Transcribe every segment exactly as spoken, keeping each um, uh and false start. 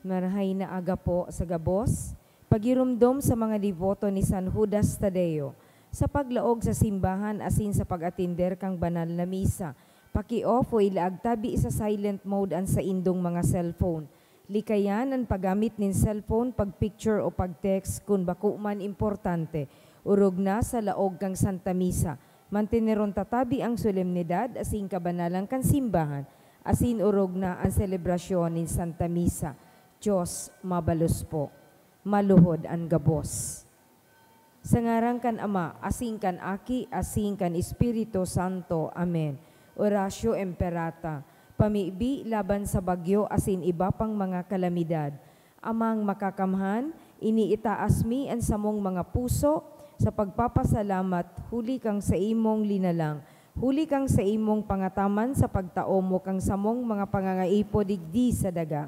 Marahay na aga po sa gabos. Pagiromdom sa mga deboto ni San Judas Tadeo, sa paglaog sa simbahan asin sa pag-atender kan banal na misa, paki-off o ilaag tabi sa silent mode an saindong mga cellphone. Likayan an paggamit nin cellphone, pag-picture o pag-text kun bako man importante, orog na sa laog kan Santa Misa. Manteneron ta tabi an solemnidad asin kabanalan kan simbahan, asin orog na an selebrasyon nin Santa Misa. Dios mabalos po. Maluhod an gabos. Sa ngaran kan Ama, asin kan Aki, asin kan Espiritu Santo. Amen. Oratio Imperata. Pamibi laban sa bagyo asin iba pang mga kalamidad. Amang Makakamhan, iniitaas mi an samong mga puso sa pagpapasalamat huli kan saimong linalang, huli kan saimong pangataman sa pagtao mo kan samong mga pangangaipo digdi sa daga,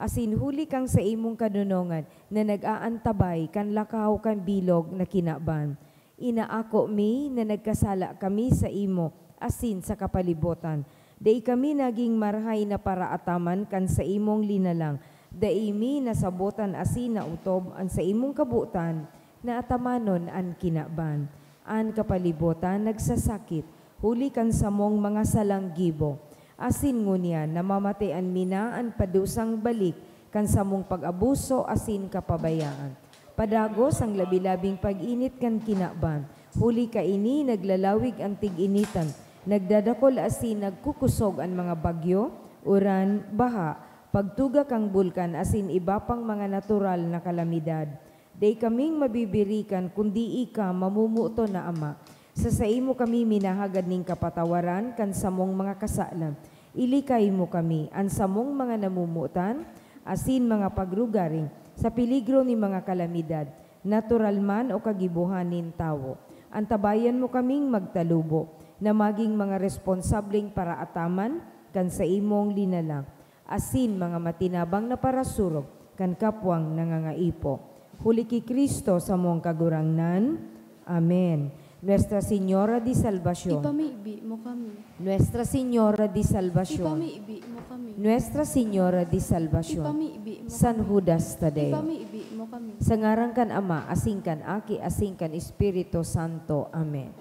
asin huli kan saimong kadonongan na nag-aantabay kan lakaw kan bilog na kinaban. Inaako mi na nagkasala kami saimo asin sa kapalibotan. Dai kami nagin marahay na paraataman kan saimong linalang. Dai mi nasabotan asin naotob an saimong kabotan na atamanon an kinaban. An kapalibotan nagsasakit huli kan samong mga salang gibo. Asin ngunyan namamatean mi na an padusang balik kan samong pag-abuso asin kapabayaan. Padagos an labi-labing pag-init kan kinaban, huli kaini naglalawig an tig-initan, nagdadakol asin nagkukusog an mga bagyo, uran, baha, pagtuga kan bulkan asin iba pang mga natural na kalamidad. Dai kaming mabibirikan kundi ika, mamumuto na Ama. Sa saimo kami minahagad nin kapatawaran kan samong mga kasalan. Ilikay mo kami, an samong mga namomotan, asin mga pagrugaring, sa peligro nin mga kalamidad, natural man o kagibohan nin tawo. Antabayan mo kaming magtalubo, na magin mga responsableng paraataman kan saimong linalang, asin mga matinabang na parasurog kan kapwang nangangaipo. Huli ki Cristo samong Kagurangnan. Amen. Nuestra Señora de Salvacion. Ipamibi mo kami. Nuestra Señora de Salvacion. Ipamibi mo kami. Nuestra Señora de Salvacion. Ipamibi mo San kami. Judas Tadeo. Ipamibi mo kami. Sa ngaran kan Ama, asin kan Aki, asin kan Espiritu Santo. Amen.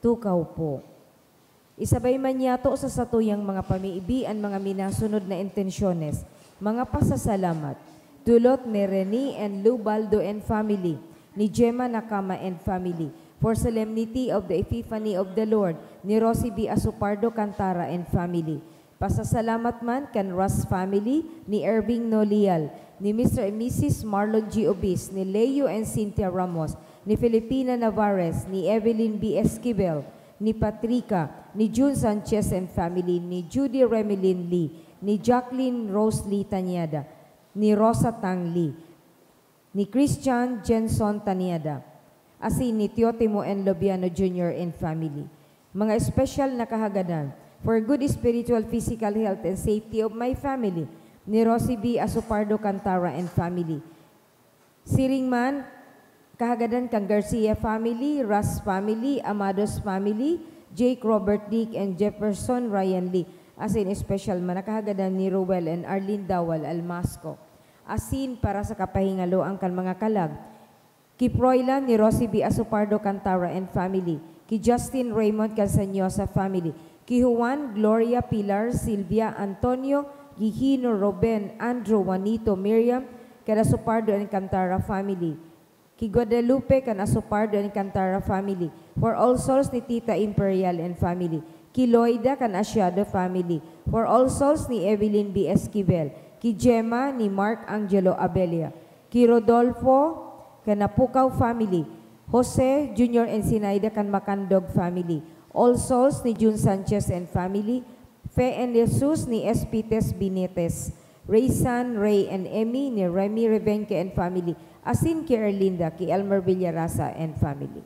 Tukaw po. Isabay man niyato sa satuyang mga pamibi an mga minasunod na intensyones, mga pasasalamat. Dulot ni Rene and Lou Baldo and family, ni Gemma Nakama and family, for solemnity of the Epiphany of the Lord, ni Rosie B Asopardo Cantara and family. Pasasalamat man kan Ras family, ni Erving Nolial, ni Mister and Missus Marlon G Obis, ni Leo and Cynthia Ramos, ni Filipina Navarez, ni Evelyn B Esquivel, ni Patrica, ni Jun Sanchez and family, ni Judy Remelin Lee, ni Jacqueline Rose Lee Tanyada, ni Rosa Tang Lee, ni Christian Jenson Tanyada, asin ni Teotimo N Lobiano Junior and family. Mga espesyal na kahagadan, for good spiritual, physical health and safety of my family, ni Rosie B Asopardo Cantara and family. Siring man, kahagadan kan Garcia family, Ras family, Amados family, Jake Robert Dick and Jefferson Ryan Lee, asin espesyal man na kahagadan ni Ruel and Arlene Dawal Almasco. Asin para sa kapahingaloan kan mga kalag, ki Froilan ni Rosie B Asopardo Cantara and family, ki Justin Raymond Cansanyosa family, ki Juan, Gloria, Pilar, Silvia, Antonio, Gigino, Ruben, Andrew, Juanito, Miriam, kan Asopardo and Cantara family, ki Guadalupe kan Asopardo and Cantara family, for all souls ni Tita Imperial and family, ki Loida kan Asiado family, for all souls ni Evelyn B Esquivel, ki Gemma ni Mark Angelo Abella, ki Rodolfo kan Napukaw family, Jose Junior Ensenaida kan Macandog family, all souls ni Jun Sanchez and family, Fe and Jesus ni Espites Binetes, Raysan, Ray and Emmy ni Remy Revenque and family, asin ki Erlinda, ki Elmer Villarasa and family.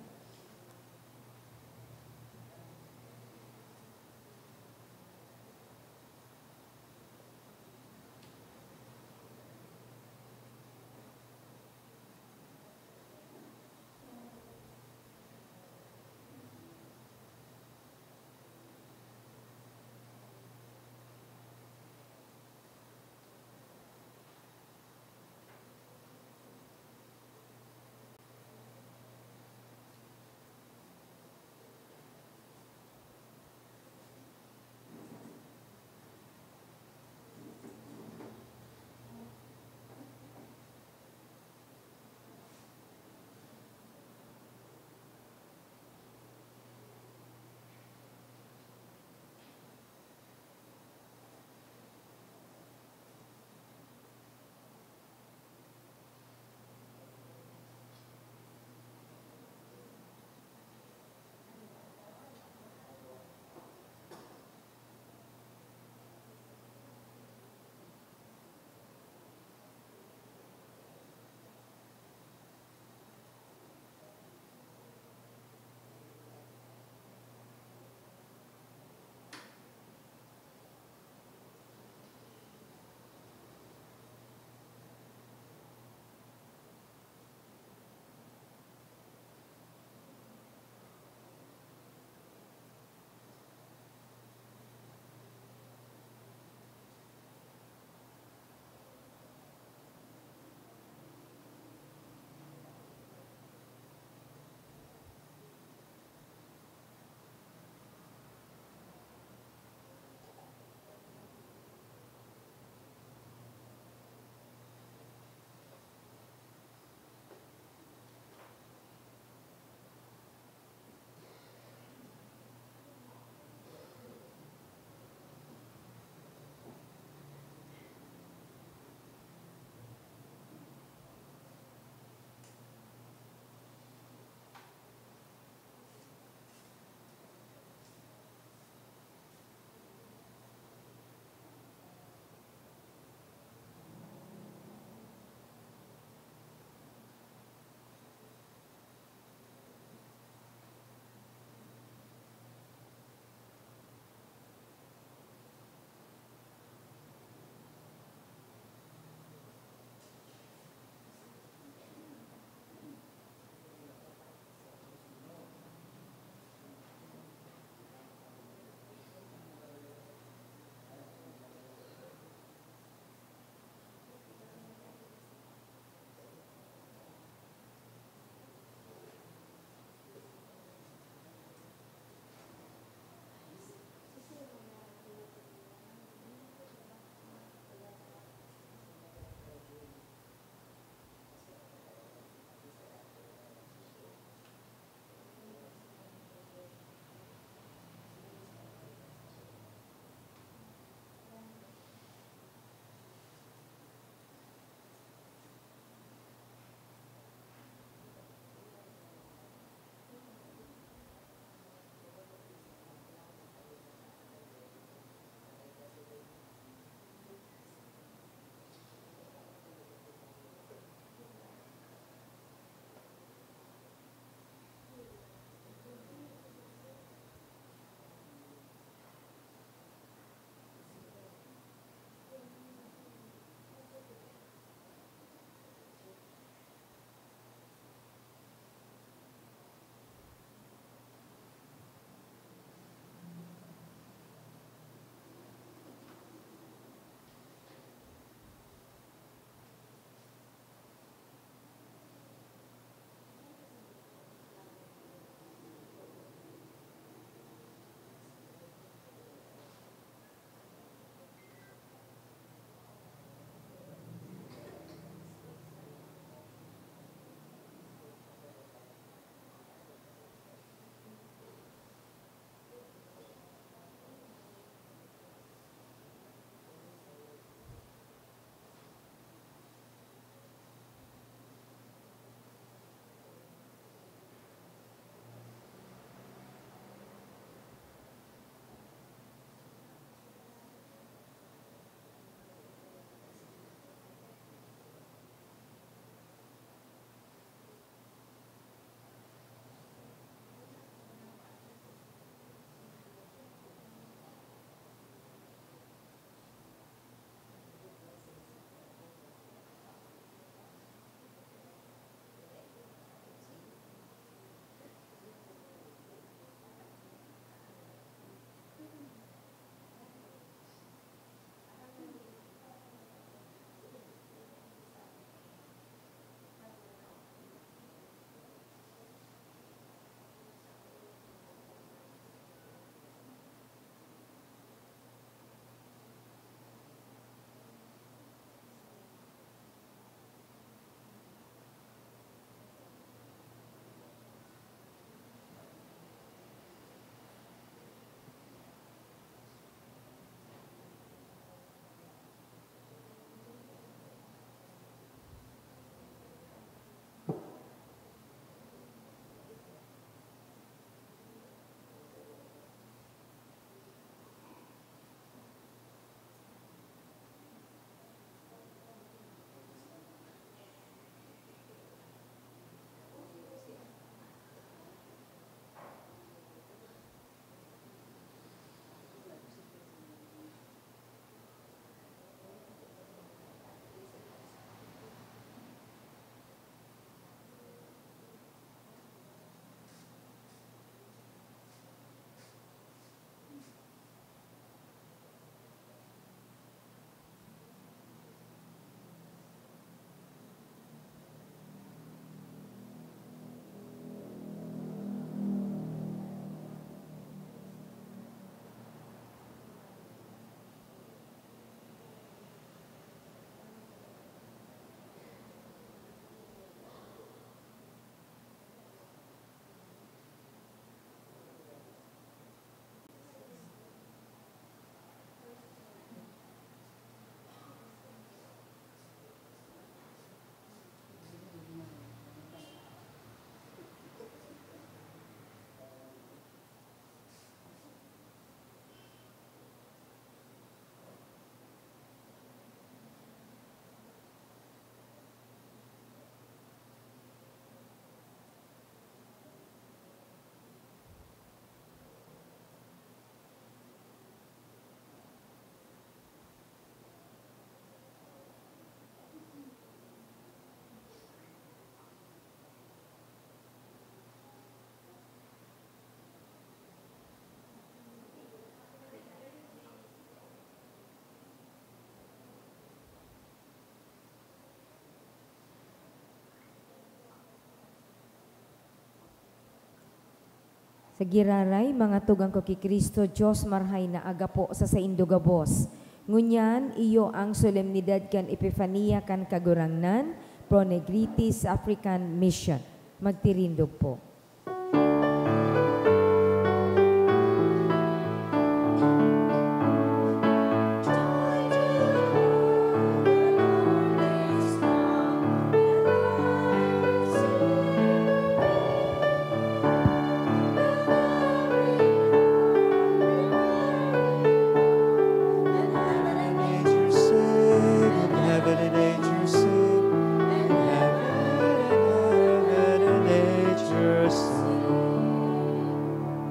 Sa giraray, mga tugang ko ki Cristo, Dios marahay na aga po sa saindo gabos. Ngunyan, iyo ang solemnidad kan Epifania kan Kagurangnan, Pro Negritis African Mission. Magtirindog po.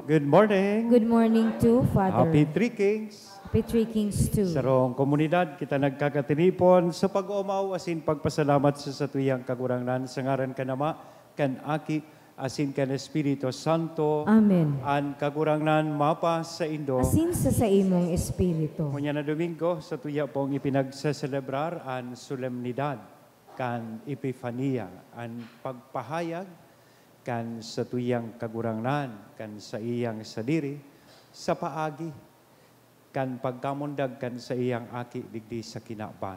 Good morning. Good morning too, Father. Happy Three Kings. Happy Three Kings too. Sarong komunidad, kita nagkakatinipon sa pag-omaw asin pagpasalamat sa satuyang Kagurangnan, sa ngaran kan Ama, kan Aki, asin kan Espiritu Santo. Amen. An Kagurangnan mapa saindo. Asin sa saimong espiritu. Ngunyan na Domingo, satuya pong ipinagseselebrar an solemnidad kan Epifania, an pagpahayag kan satuyang Kagurangnan kan saiyang sadiri sa paagi kan pagkamundag kan saiyang Aki digdi sa kinaban.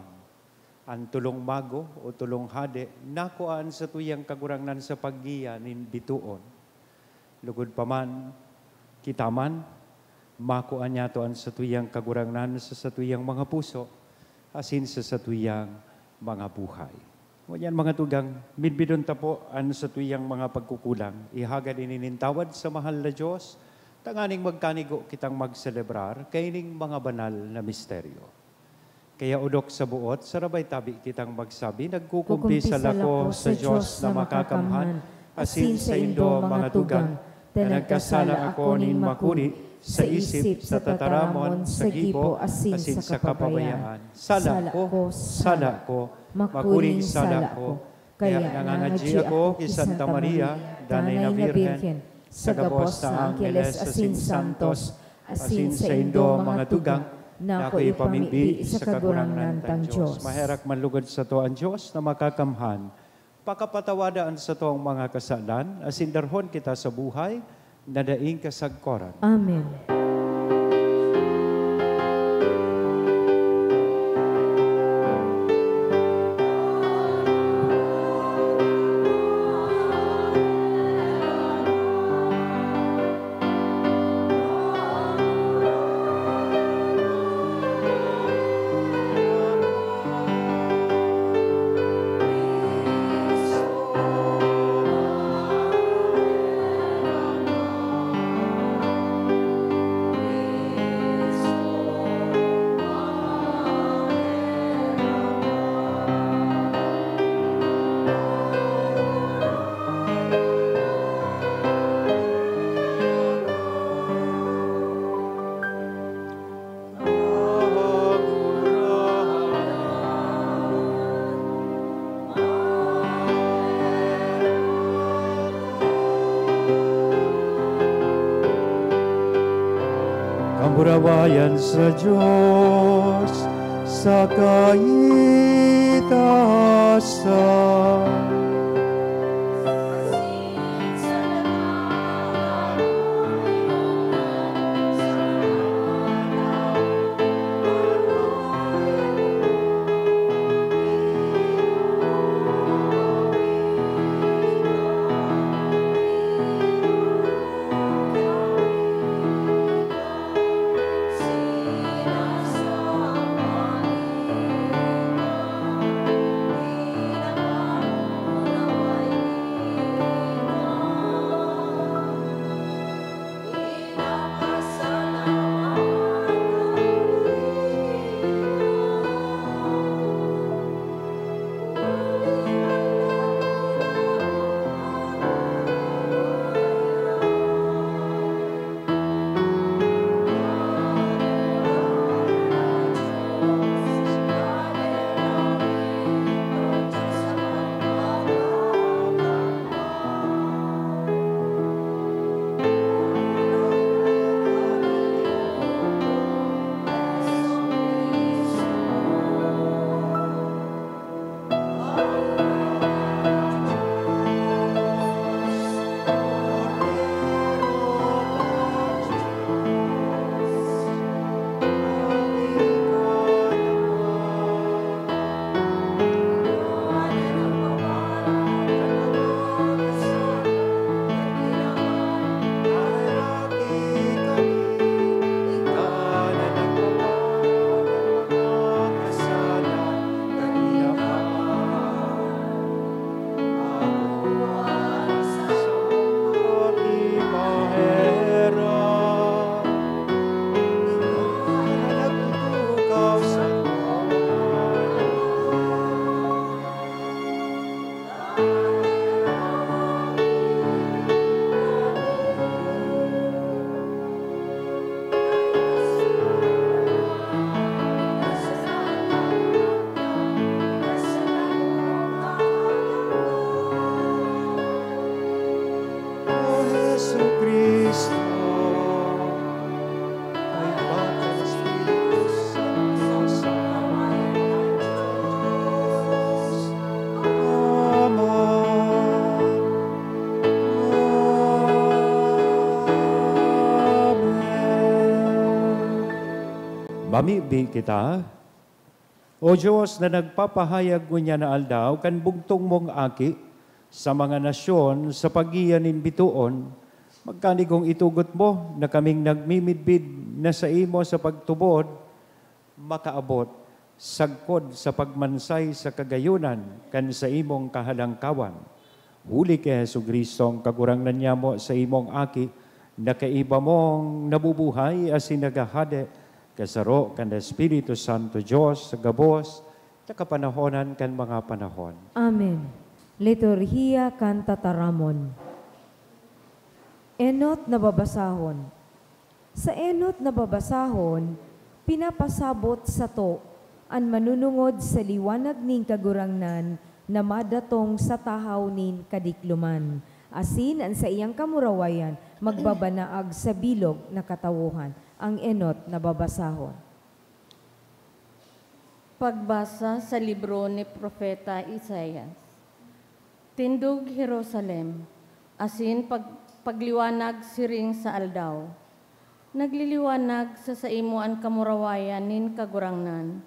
An tolong mago o tolong hade, nakua an satuyang Kagurangnan sa paggiya nin bitoon. Lugod pa man, kita man, makua niyato an satuyang Kagurangnan sa satuyang mga puso asin sa satuyang mga buhay. Ngunyan, mga tugang, midbidon ta po an satuyang mga pagkukulang. Ihagad ini nin tawad sa mahal na Dios, tanganing magkanigo kitang magselebrar kaining mga banal na misteryo. Kaya, odok sa buot, sarabay tabi kitang magsabi, nagkukumpisal ako sa Dios na makakamhan, asin saindo, mga tugang, ta nagkasala ako nin makuri sa isip, sa tataramon, sa gibo, asin sa kapabayaan. Sala ko, sala ko, makuring sala ko. Kaya nangangadyi ako ki Santa Maria, Danay na Birhen, sa gabos na angheles asin santos, asin saindo, mga tugang, na ako ipamibi sa Kagurangnan tang Dios. Maherak man lugod sato an Dios na makakamhan, pakapatawada an satong mga kasalan, asin darhon kita sa buhay na daing kasagkoran. Amen. Kamurawayan sa Dios sa kaitaasan. Mamibi kita, O Dios, na nagpapahayag ngunyan na aldaw kan bugtong mong Aki sa mga nasyon sa paggiya nin bitoon, magkanigong itugot mo na kaming nagmimidbid na saimo sa pagtubod makaabot, sagkod sa pagmansay sa kagayunan kan saimong kahalangkawan. Huli ki Jesu-Cristo, ang Kagurangnan nyamo, saimong Aki, na kaiba mong nabubuhay asin naghahade, kasaro kan Espiritu Santo, Dios, sa gabos, sa kapanahonan kan mga panahon. Amen. Liturhiya kan Tataramon. Enot na babasahon. Sa enot na babasahon, pinapasabot sato an manunungod sa liwanag nin Kagurangnan na madatong sa tahaw nin kadikloman, asin an saiyang kamurawayan magbabanaag sa bilog na katawohan. Ang enot na babasahon. Pagbasa sa libro ni Propeta Isaias. Tindog, Jerusalem, asin pag-, pagliwanag siring sa aldaw. Nagliliwanag sa saimo an kamurawayan nin Kagurangnan.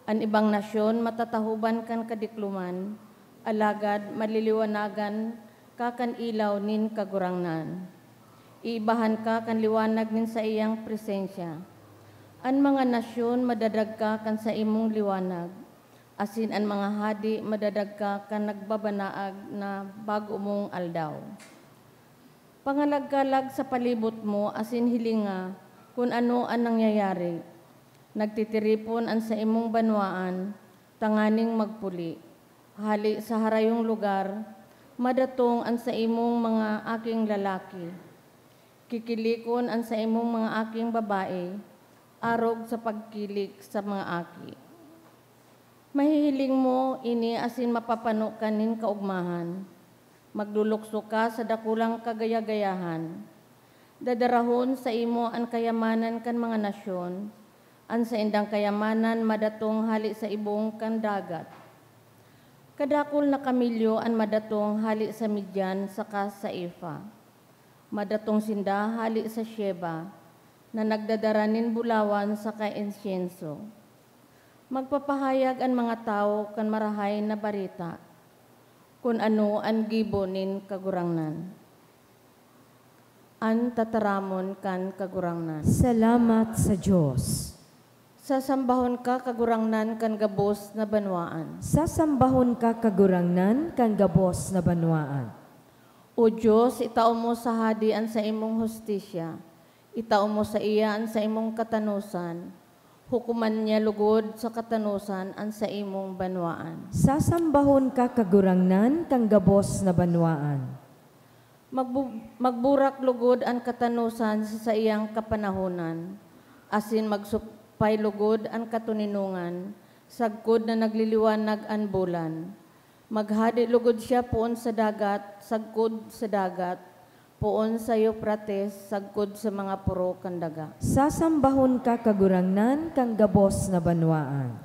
An ibang nasyon matatahoban kan kadikloman, alagad maliliwanagan ka kan ilaw nin Kagurangnan. Iibahan ka kan liwanag nin saiyang presensya. An mga nasyon madadagka kan saimong liwanag, asin an mga hadi madadagka kan nagbabanaag na bago mong aldaw. Pangalagkalag sa palibot mo asin hilinga kun ano an nangyayari. Nagtitiripon an saimong banwaan tanganing magpuli. Hale sa harayong lugar, madatong an saimong mga aking lalaki. Kikilikon an saimong mga aking babae, arog sa pagkilik sa mga aki. Mahihiling mo ini asin mapapano ka nin kaogmahan. Maglulukso ka sa dakulang kagaya-gayahan. Dadarahon saimo an kayamanan kan mga nasyon, an saindang kayamanan madatong hale sa ibong kan dagat. Kadakul na kamelyo an madatong hale sa Midian saka sa Efa. Madatong sinda hale sa Sheba, na nagdadara nin bulawan saka insyenso. Magpapahayag an mga tawo kan Marahay na Bareta, kun ano an gibo nin Kagurangnan. An tataramon kan Kagurangnan. Salamat sa Dios. Sasambahon ka, Kagurangnan kan gabos na banwaan. Sasambahon ka, Kagurangnan kan gabos na banwaan. O Dios, itao mo sa hadi an saimong hustisya. Itao mo saiya an saimong katanosan. Hukoman niya lugod sa katanosan an saimong banwaan. Sasambahon ka, Kagurangnan kan gabos na banwaan. Magbu-, magburak lugod an katanosan sa saiyang kapanahonan, asin magsupay lugod an katoninongan, sagkod na nagliliwanag an bulan. Maghade lugod siya poon sa dagat, sagkod sa dagat, poon sa Eufrates, sagkod sa mga poro kan daga. Sasambahon ka, Kagurangnan kan gabos na banwaan.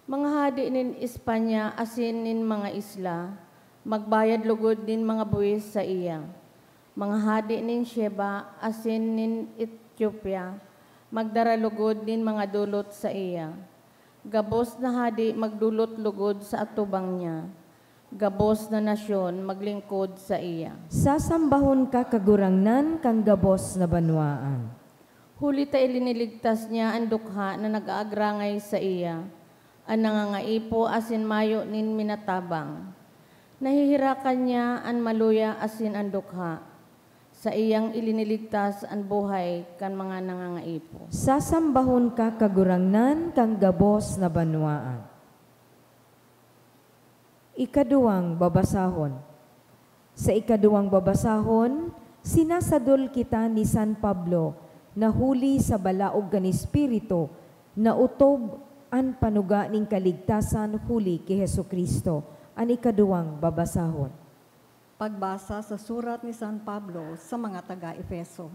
Mga hade nin Espanya asin nin mga isla, magbayad logod nin mga buwis saiya. Mga hade nin Sheba asin nin Etiopia, magdara logod nin mga dolot saiya. Gabos na hade magdolot logod sa atubang niya. Gabos na nasyon maglingkod saiya. Sasambahon ka, Kagurangnan kan gabos na banwaan. Huli ta iliniligtas niya an dukha na nag-aagrangay saiya, an nangangaipo asin mayo nin minatabang. Naheherakan niya an maluya asin an dukha. Saiyang iliniligtas an buhay kan mga nangangaipo. Sasambahon ka, Kagurangnan kan gabos na banwaan. Ikaduwang babasahon. Sa ikaduwang babasahon, sinasadol kita ni San Pablo na huli sa balaog kan Espiritu, naotob an panuga nin kaligtasan huli ki Jesu-Cristo. An ikaduwang babasahon. Pagbasa sa surat ni San Pablo sa mga taga Efeso.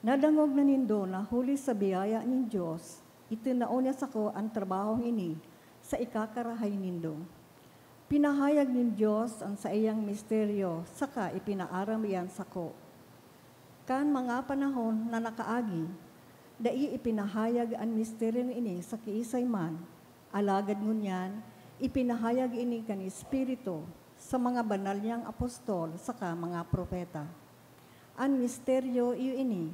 Nadangog na nindo na huli sa biyaya nin Dios, itinao niya sako an trabahong ini sa ikakarahay nindo. Pinahayag nin Dios an saiyang misteryo saka ipinaaram iyan sako. Kan mga panahon na nakaagi, Dai ipinahayag an misteryo ini sa kiisay man, alagad ngunyan ipinahayag ini kan Espiritu sa mga banal niyang apostol saka mga propeta. An misteryo iyo ini,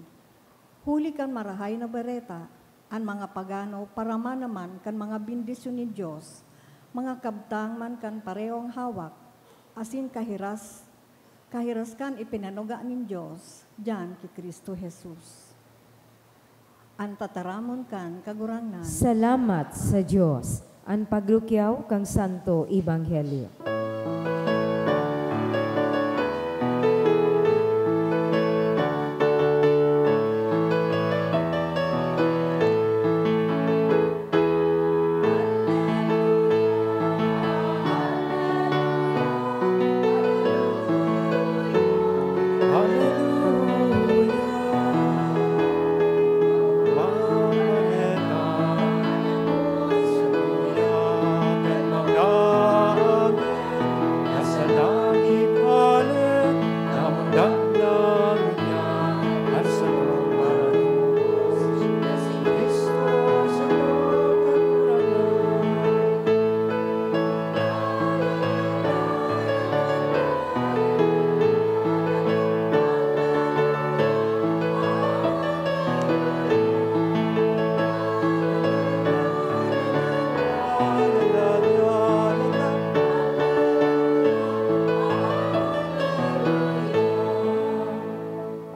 huli kan Marahay na Bareta, an mga pagano parama naman kan mga bendisyon nin Dios, mga kabtang man kan parehong hawak, asin kahiras, kahiras kan ipinanuga nin Dios diyan ki Cristo Jesus. An tataramon kan Kagurangnan. Salamat sa Dios. An pagrukyaw kan Santo Ebanghelyo.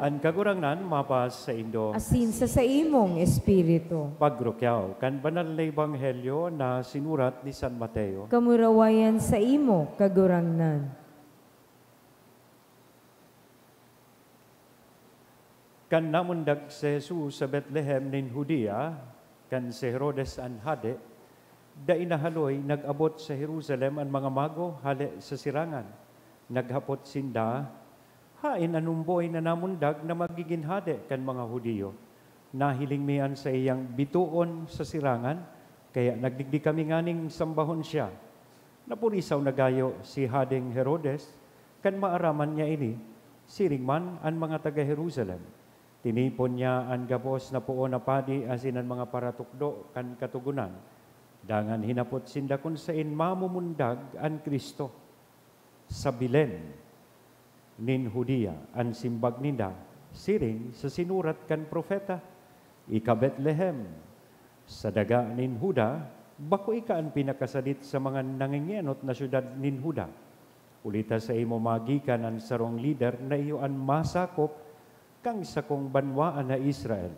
An Kagurangnan mapasaindo. Asin sa saimong espiritu. Pagrukyaw kan Banal na Ebanghelyo na sinurat ni San Mateo. Kamurawayan saimo, Kagurangnan. Kan namundag si Jesus sa Betlehem nin Judea, kan si Herodes an hade, dai nahaloy nag-abot sa Jerusalem an mga mago hale sa sirangan. Naghapot sinda, "Haen an omboy na namundag na magigin hade kan mga Judio? Nahiling mi an saiyang bitoon sa sirangan, kaya nagdigdi kami nganing sambahon siya." Napurisaw na gayo si Hadeng Herodes kan maaraman niya ini, siring man an mga taga Jerusalem. Tinipon niya an gabos na poon na padi asin an mga paratukdo kan Katogonan, dangan hinapot sinda kun saen mamumundag an Cristo. "Sa Belen nin Judea," an simbag ninda, siring sa sinurat kan propeta, "Ika Betlehem, sa daga nin Juda, bako ika an pinakasadit sa mga nangengenot na syudad nin Juda. Huli ta saimo magikan an sarong lider na iyo an masakop kan sakong banwaan na Israel."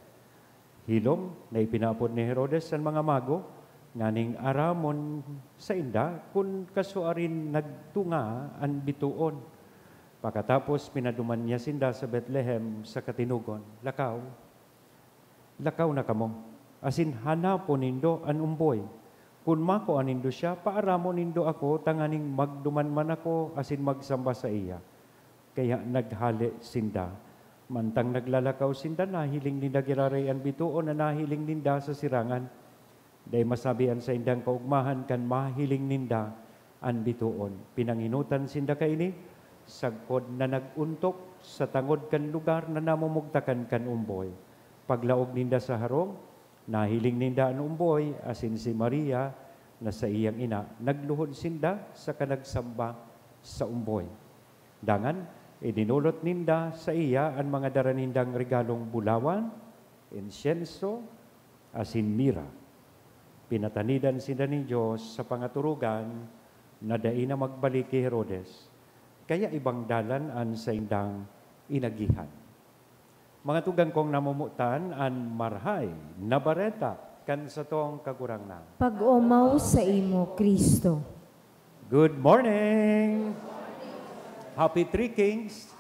Hilom na ipinaapod ni Herodes an mga mago nganing aramon sainda kun kasuarin nagtunga an bitoon. Pakatapos, pinaduman niya sinda sa Betlehem sa katinugon, "Lakaw, lakaw na kamo, asin hanapon nindo an omboy. Kun makua nindo siya, paaramon nindo ako tanganing magduman man ako asin magsamba saiya." Kaya naghale sinda. Mantang naglalakaw sinda, nahiling ninda giraray an bitoon na nahiling ninda sa sirangan. Dai masabi an saindang kaogmahan kan mahiling ninda an bitoon. Pinangenotan sinda kaini, sagkod na nag-ontok sa tangod kan lugar na namumugtakan kan omboy. Paglaog ninda sa harong, nahiling ninda an omboy asin si Maria na saiyang ina. Nagluhod sinda saka nagsamba sa omboy. Dangan, idinolot ninda saiya an mga dara nindang regalong bulawan, insyenso, asin mira. Pinatanidan sinda nin Dios sa pangaturugan na dai na magbalik ki Herodes, kaya ibang dalan an saindang inagihan. Mga tugang kong namomotan, an Marahay na Bareta kan satong Kagurangnan. Pag-omaw saimo, Cristo. Good morning! Happy Three Kings!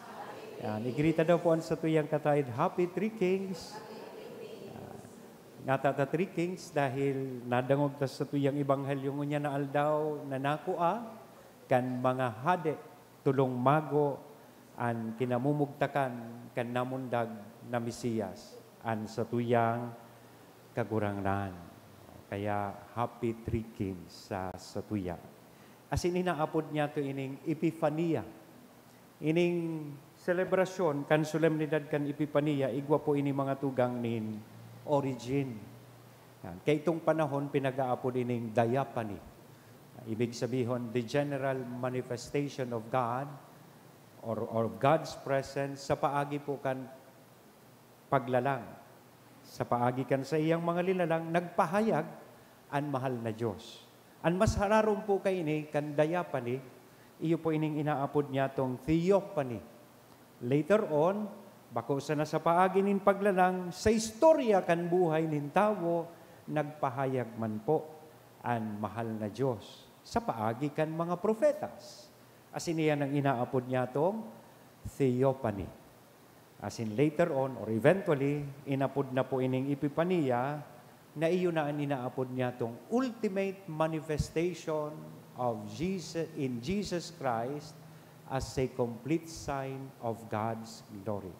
Yan, igrita daw po an satuyang kataed, "Happy Three Kings!" Yan. Ngata ta Three Kings dahil nadangog ta sa satuyang ebanghelyo ngunyan na aldaw na nakua kan mga hade tolong mago an kinamumugtakan kan namundag na Mesiyas, an satuyang Kagurangnan. Kaya, Happy Three Kings sa satuya. Asin inaapod niyato ining Epifania. Ining selebrasyon kan solemnidad kan Epifania, igwa po ini mga tugang nin origin. Yan. Kaya itong panahon, pinag-aapod ining diaphany. Ibig sabihin, the general manifestation of God or, or of God's presence sa paagi po kan paglalang. Sa paagi kan saiyang mga linalang, nagpahayag an mahal na Diyos. An mas hararom po kaini kan diaphany, iyo po ining inaapod niyatong theophany. Later on, bako sana sa paagi nin paglalang, sa istorya kan buhay nin tawo, nagpahayag man po an mahal na Diyos sa paagi kan mga propetas. Asin iyan ang inaapod niyatong theophany. Asin later on, or eventually, inapod na po ining Epipania, na iyo na an inaapod niyatong ultimate manifestation of Jesus, in Jesus Christ as a complete sign of God's glory.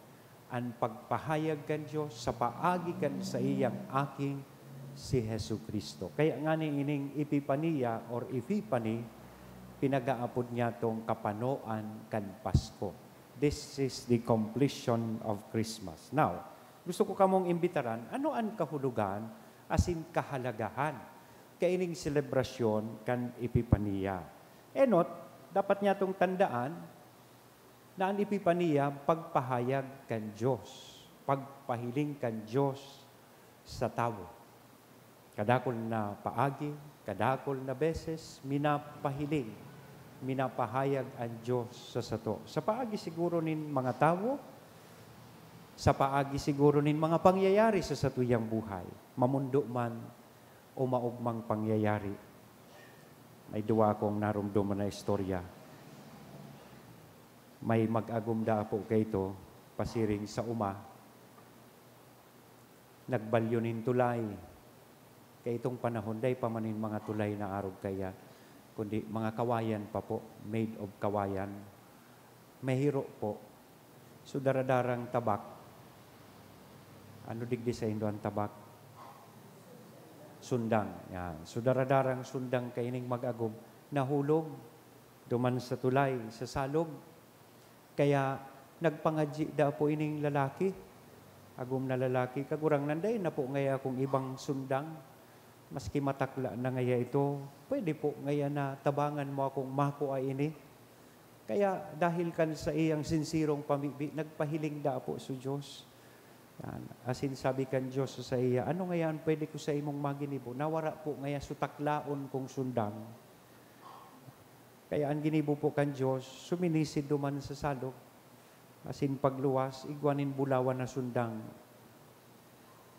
An pagpahayag kan Diyos sa paagi kan saiyang Aking si Jesu-Cristo. Kaya ngani ining Epipania or Epiphany, pinag-aapod niyatong kapanoan kan Pasko. This is the completion of Christmas. Now, gusto ko kamong imbitaran, ano an kahulogan asin kahalagahan kaining selebrasyon kan Epipania? Enot, dapat niyatong tandaan na an Epipania pagpahayag kan Diyos, pagpahiling kan Diyos sa tawo. Kadakul na paagi, kadakul na beses, minapahiling, minapahayag an Diyos sa sato. Sa paagi siguro nin mga tawo, sa paagi siguro nin mga pangyayari sa satuyang buhay, mamondo man o maogmang pangyayari. May duwa akong naromdoman na istorya. May mag-agom daa po kaito, pasiring sa uma, nagbalyo nin tulay. Kaya itong panahon, dai pa man nin mga tulay na arog kaya, kundi mga kawayan pa po, made of kawayan. Mahiro po. So, daradarang tabak. Ano digdi saindo an tabak? Sundang. Yan. So, daradarang sundang kaining mag-agom. Nahulog. Duman sa tulay, sa salog. Kaya nagpangadyi daa po ining lalaki. Agom na lalaki, "Kagurangnan, dai na po ngaya akong ibang sundang. Maski matakla na ngaya ito, pwede po ngaya na tabangan mo akong makua ini?" Kaya dahil kan saiyang sinsirong pamibi, nagpahiling daa po sa Diyos. Yan. Asin sabi kan Diyos sa saiya, "Ano ngaya an pwede ko sa imong maginibo? Nawara po ngaya so taklaon kong sundang." Kaya an ginibo po kan Diyos, suminisid duman sa salog, asin pagluwas, igwa nin bulawan na sundang.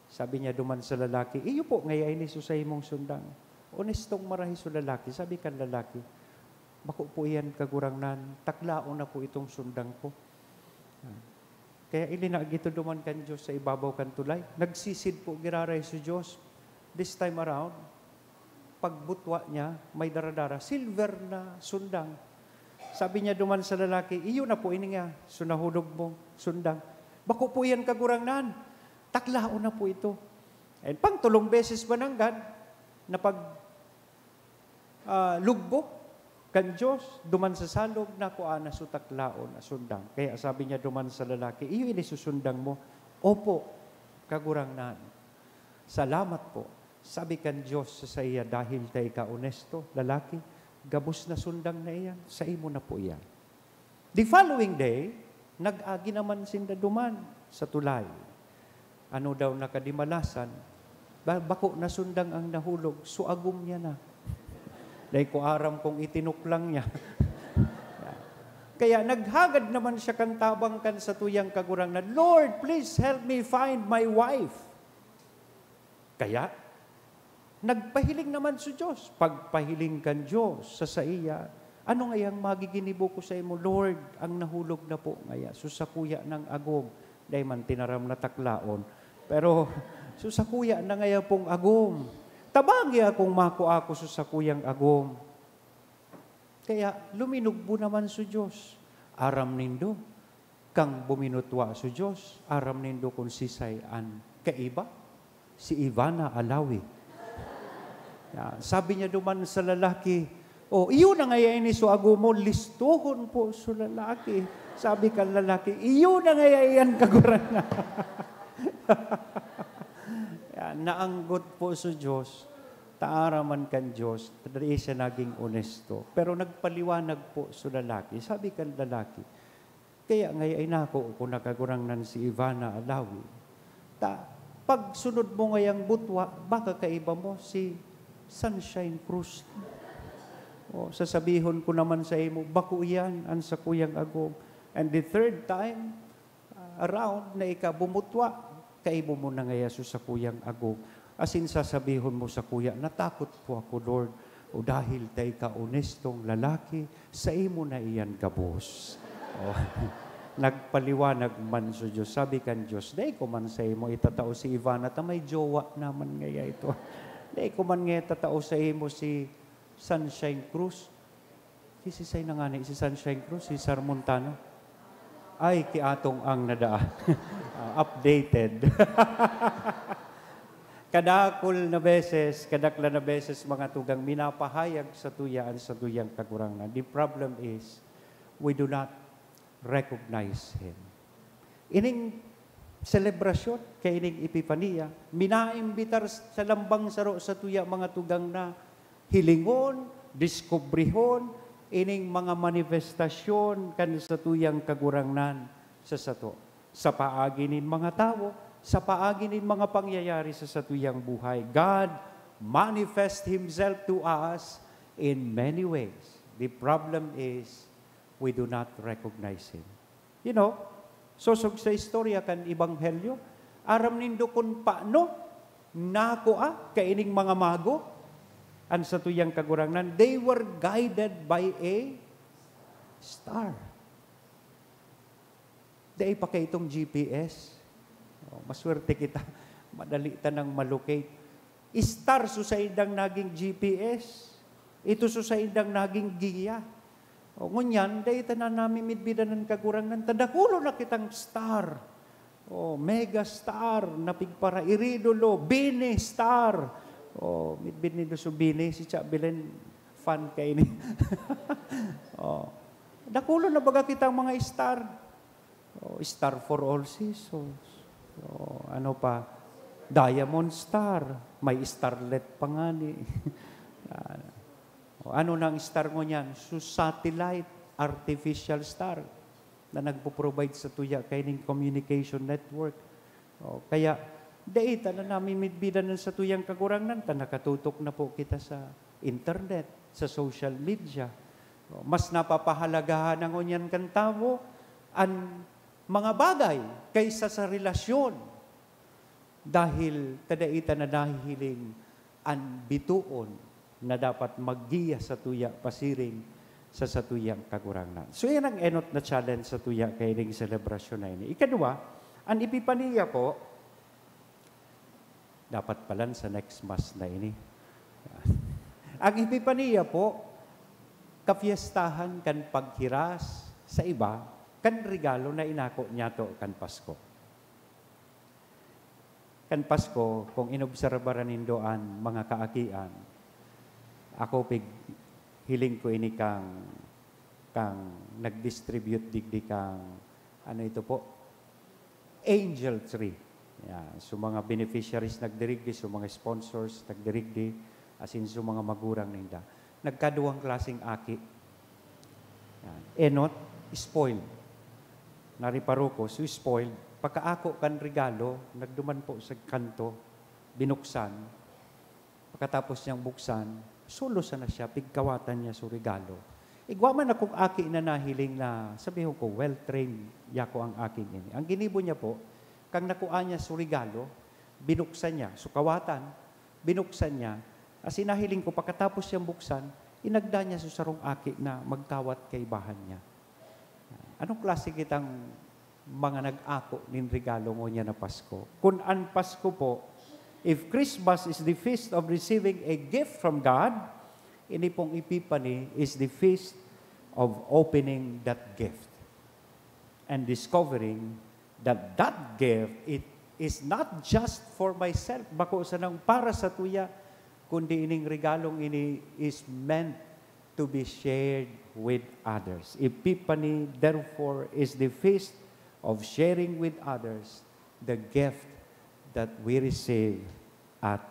Sabi niya duman sa lalaki, "Iyo po ngaya ini so saimong sundang." Onestong marahay so lalaki, sabi kan lalaki, "Bako po iyan, Kagurangnan, taklaon na po itong sundang ko." Kaya ilinagito duman kan Diyos sa ibabaw kan tulay. Nagsisid po giraray si Diyos. This time around, pagbutwa niya, may daradara, silver na sundang. Sabi niya duman sa lalaki, "Iyo na po ini nga, so nahulog mong sundang." "Bako po iyan, Kagurangnan. Taklaon na po ito." And pang tulong beses pa nanggad, napag, ah, lugbo kan Diyos, duman sa salog, nakua na so taklaon na sundang. Kaya sabi niya duman sa lalaki, "Iyo ini so sundang mo?" "Opo, Kagurangnan." "Salamat po." Sabi kan Diyos sa saiya, "Dahil ta ika onesto, lalaki, gabos na sundang na iyan, saimo na po iyan." The following day, nag-agi naman sinda duman sa tulay. Ano daw nakadimalasan, ba-, bako na sundang ang nahulog, so agom niya na. Dai ko aram kung itinuklang niya. Kaya naghagad naman siya kan tabang kan satuyang Kagurangnan, "Lord, please help me find my wife." Kaya, nagpahiling naman si Diyos. Pagpahiling kan Diyos sa saiya, "Ano ngayang magiginibo ko saimo, Lord? Ang nahulog na po ngaya, so sakuya nang agom." Dai man tinaram na taklaon, pero, "So sakuya na ngaya pong agom. Tabangi akong makua ko so sakuyang agom." Kaya luminugbo naman si Diyos. Aram nindo, kan buminutwa si Diyos, aram nindo kun sisay an kaiba? Si Ivana Alawi. Ya, sabi niya duman sa lalaki, "Oh, iyo na ngaya ini so agom mo, listohon po so lalaki." Sabi kan lalaki, "Iyo na ngaya iyan, Kagurangnan." Naanggot po sa Diyos, taaraman kan Diyos, dai siya naging onesto. Pero nagpaliwanag po sa lalaki. Sabi kan lalaki, "Kaya ngaya inako ko na, Kagurangnan, si Ivana Alawi. Ta, pagsunod mo ngayang butwa, baka kaiba mo si Sunshine Cruz." O, sasabihon ko naman sa imo, "Bako iyan, an sakuyang agom." And the third time, ah, around na ika bumutwa, kaibo mo na ngaya sa sakuyang agom. Asin sasabihon mo sakuya, "Natakot po ako, Lord. O dahil ta ika onestong lalaki, sa imo na iyan gabos." O, nagpaliwanag man sa Diyos. Sabi kan Diyos, "Dai ko man sa imo itatao si Ivana, ta may jowa naman ngaya ito. Dai ko man ngaya itatao sa imo si Sunshine Cruz." Si, si Say na ngani, si Sunshine Cruz, si Sar Montano. Ay, kiatong ang nadaa. Ah, updated. Kadakul na beses, kadakla na beses, mga tugang, minapahayag sa tuya an sa tuyang Kagurangnan. The problem is, we do not recognize Him. Ining selebrasyon, kaining Epifania, minaimbitar sa lambang saro sa tuya, mga tugang, na hilingon, diskubrihon ining mga manifestasyon kan sa tuyang Kagurangnan sa sato, sa paagi nin mga tawo, sa paagi nin mga pangyayari sa satuyang buhay. God manifest Himself to us in many ways. The problem is, we do not recognize Him. You know, sosog sa istorya kan Ebanghelyo, aram nindo kun paano nakua kaining mga mago an satuyang Kagurangnan? They were guided by a star. Dai pa kaitong G P S. Oh, maswerte kita. Madali ta nang malocate. Star so saindang naging G P S. Ito so saindang naging giya. O, ngunyan, dai ta na namimidbidan an Kagurangnan. Ta dakulo na kitang star. O, mega star, na pigparaidolo, Bini star. O, midbid nindo so Bini, si Cha Belen, fan kaini. O, dakulo na baga kitang mga star. O, star for all seasons. O, ano pa? Diamond star. May starlet pa ngani. Yan. O, ano na ang star ngunyan? So, satellite, artificial star na nagpo-provide sa tuya kaining communication network. O, kaya, dai ta na namimidbidan an satuyang Kagurangnan, ta nakatutok na po kita sa internet, sa social media. O, mas napapahalagahan na ngunyan kan tawo an mga bagay kaysa sa relasyon. Dahil ta dai ta na nahihiling an bitoon na dapat maggiya sa tuya pasiring sa satuyang Kagurangnan. So, yan ang enot na challenge sa tuya kaining selebrasyon na ini. Ikadua, an Epipania po, dapat palan sa next Mass na ini. Ang Epipania po, kapiestahan kan paghiras sa iba kan regalo na inako niyato kan Pasko. Kan Pasko, kung inobserbaran nindo an mga kaakian, ako pig-, hiling ko ini kang, kang nag-distribute digdi kang, ano ito po? Angel tree. Yan. So, mga beneficiaries nagdirigdi, so, mga sponsors nagdirigdi, asin so, mga magurang ninda. Nagkaduwang klaseng aki. Yan. Enot, spoiled. Nariparo ko, so spoiled. Pagkaako kan regalo, nagduman po sa kanto, binuksan. Pagkatapos niyang buksan, solo sana siya, pigkawatan niya so regalo. Igwa man akong aki na nahiling na, sabihon ko, well-trained yako ang aking ini. Ang ginibo niya po, kang nakua niya so regalo, binuksan niya, so kawatan, binuksan niya, asin nahiling ko, pagkatapos siyang buksan, inagda niya sa sarong aki na magkawat kaibahan niya. Anong klase kitang mga nag-ako nin regalo ngunyan na Pasko? Kun an Pasko po, if Christmas is the feast of receiving a gift from God, ini pong Epiphany is the feast of opening that gift and discovering that that gift, it is not just for myself, bako sanang para sa tuya, kundi ining regalong ini is meant to be shared with others. Epiphany, therefore, is the feast of sharing with others the gift that we receive at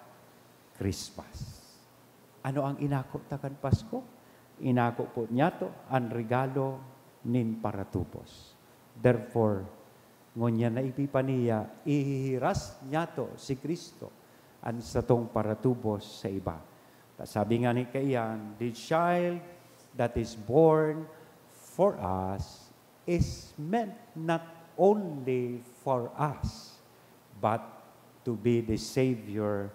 Christmas. Ano ang inako ta kan Pasko? Inako po niyato an regalo nin paratubos. Therefore, ngunyan na Epipania, ihihiras niyato si Cristo, an satong paratubos sa iba. Ta sabi nga ni kaiyan, "The child that is born for us is meant not only for us, but to be the Savior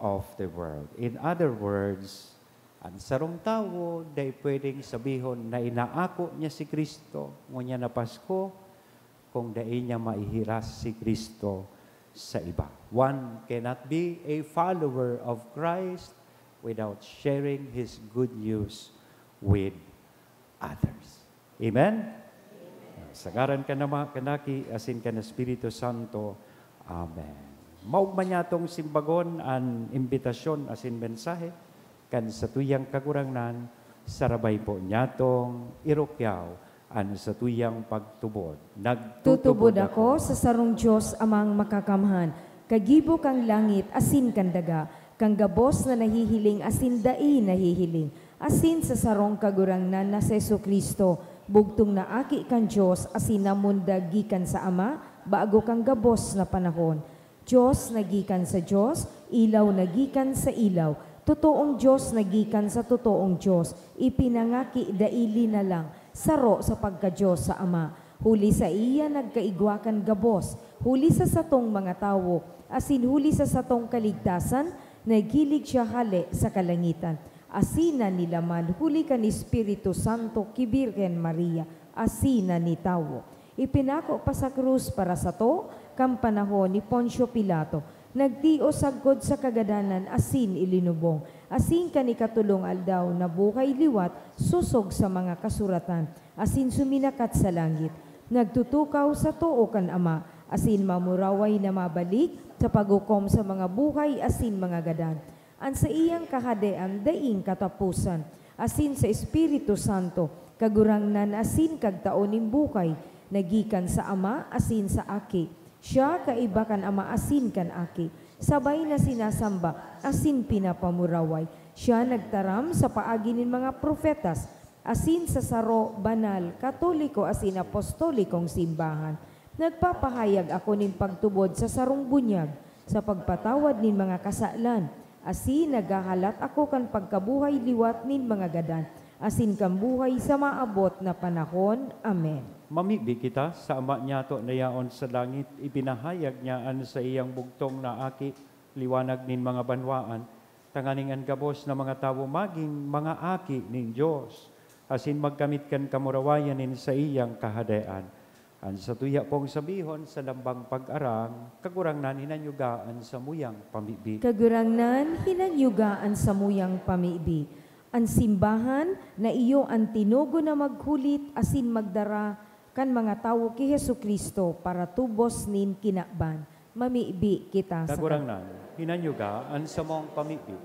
of the world." In other words, an sarong tawo dai pwedeng sabihon na inaako niya si Cristo ngunyan na Pasko kung dai niya maihiras si Cristo sa iba. One cannot be a follower of Christ without sharing His good news with others. Amen? Sa ngaran kan Ama, kan Aki, asin kan Espiritu Santo. Amen. Maogma niyatong simbagon an imbitasyon asin mensahe kan satuyang Kagurangnan, sarabay po niyatong irukyaw an satuyang pagtubod. Nagtutubod Tutubod ako ako sa sarong Dios Amang Makakamhan, kagibo kan langit asin kan daga, kan gabos na nahihiling asin dai nahihiling, asin sa sarong Kagurangnan na si Jesu-Cristo, bugtong na Aki kan Dios asin namundag gikan sa Ama bago kan gabos na panahon. Dios na gikan sa Dios, ilaw na gikan sa ilaw, totoong Dios na gikan sa totoong Dios, ipinangaki dai linalang, saro sa pagka-Dios sa Ama. Huli saiya nagkaigwa kan gabos, huli sa satong mga tawo, asin huli sa satong kaligtasan, naghilig siya hale sa kalangitan. Asin na nilaman huli kan Espiritu Santo ki Birhen Maria, asin na nitawo. Ipinako pa sa krus para sato kan panahon ni Poncio Pilato. Nagtios sagkod sa kagadanan asin ilinubong. Asin kan ikatolong aldaw nabuhay liwat sosog sa mga kasuratan, asin suminakat sa langit. Nagtutukaw sa too kan Ama, asin mamuraway na mabalik sa paghukom sa mga buhay asin mga gadan. An saiyang kahadean daing kataposan, asin sa Espiritu Santo, Kagurangnan asin Kagtao nin buhay, na gikan sa Ama asin sa Aki. Siya kaiba kan Ama asin kan Aki, sabay na sinasamba asin pinapamuraway. Siya nagtaram sa paagi nin mga propetas, asin sa saro, banal, katoliko asin apostolikong simbahan. Nagpapahayag ako nin pagtubod sa sarong bunyag, sa pagpatawad nin mga kasalan, asin naghahalat ako kan pagkabuhay liwat nin mga gadan, asin kan buhay sa maabot na panahon. Amen. Mamibi kita sa Ama niyato na yaon sa langit, ipinahayag niya an saiyang bugtong na Aki, liwanag nin mga banwaan, tanganing an gabos na mga tawo magin mga aki nin Dios, asin magkamit kan kamurawayan nin saiyang Kahadean. An satuya pong sabihon sa lambang pag-arang, Kagurangnan, hinanyuga an samuyang pamibi. Kagurangnan, hinanyuga an samuyang pamibi. An simbahan na iyo an tinugon na maghulit asin magdara kan mga tawo ki Jesu-Cristo para tubos nin kinaban. Mamibi kita sa Kagurangnan, hinanyuga an samong pamibi.